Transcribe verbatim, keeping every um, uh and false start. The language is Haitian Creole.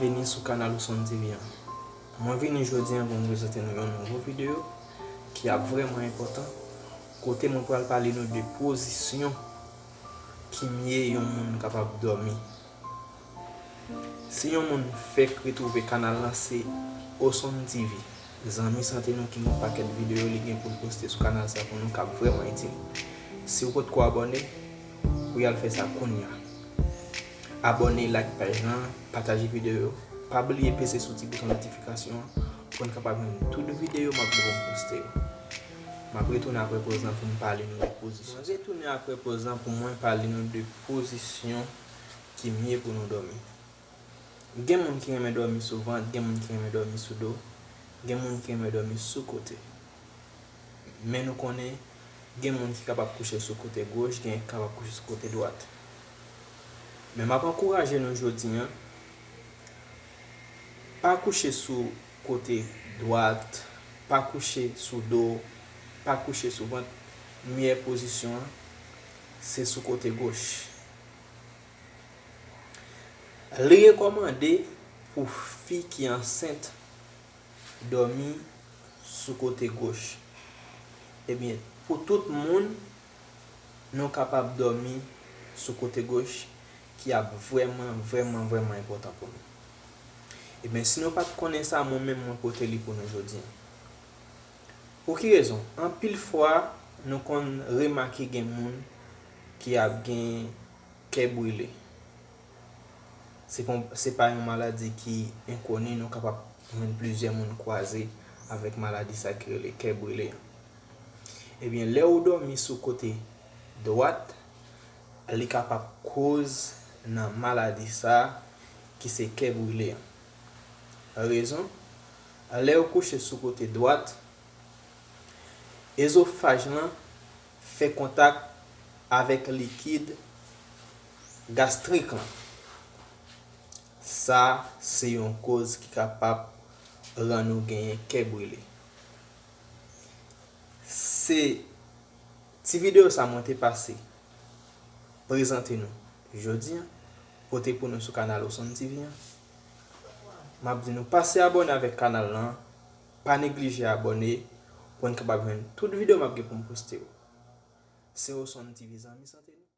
Byenvini sou kanal Osonn T V an. Mwen vini jodi an pou mwen prezante nou yon nouvo videyo ki ap vrèman enpòtan, kote mwen pral pale nou de pozisyon ki mye yon moun kapab dòmi. Si yon moun fèk retwouve kanal lan, se Osonn T V. Zanmi sante nou ki gen yon pakèt videyo li gen pou l poste sou kanal sa pou nou k ap vrèman itil. Si w potko abòne, ou y al fè sa kounye a. Abòne, like paj lan, pataje videyo yo. Pa bliye peze sou ti bouton notifikasyon an pou n kapab jwenn tout videyo m ap gen pou m poste yo. M ap retounen apre poz lan pou m pale nou de pozisyon. Mwen retounen apre poz lan pou mwen pale nou de pozisyon ki mye pou nou dòmi. Gen moun ki renmen dòmi sou vant, gen moun ki renmen dòmi sou do, gen moun ki renmen dòmi sou kote. Men nou konnen, gen moun ki kapab kouche sou kote goch, gen ki kapab kouche sou kote dwat. Men m ap ankouraje nou jodi an, pa kouche sou kote dwat, pa kouche sou do, pa kouche sou vant. Meyè pozisyon an, se sou kote goch. Li rekòmande pou fi ki ansent dòmi sou kote goch. Ebyen, pou tout moun, nou kapab dòmi sou kote goch, ki ap vrèman, vrèman, vrèman enpòtan pou nou. Ebyen, si nou pa t konnen sa, mwen menm mwen pote li pou nou jodi an. Pou ki rezon? Anpil fwa, nou konn remake gen moun ki ap gen kè brile. Se pon, se pa yon maladi ki enkoni, nou kapab jwenn plizyè moun kwaze avèk maladi sa ki rele kè brile an. Ebyen, lè ou dòmi sou kote dwat, li kapab koz nan maladi sa ki se kè brile an. Rezon, lè ou kouche sou kote dwat, ezofaj lan fè kontak avèk likid gastrik lan. Sa se yon koz ki kapab rann ou genyen kè brile. Se ti videyo sa mwen te pase prezante nou jodi an, pote pou nou sou kanal Osonn T V an. M ap di nou pase abòne avèk kanal lan, pa neglije abòne pou n kapab jwenn tout videyo m ap gen pou m poste yo. Se Osonn T V, zanmi sante nou.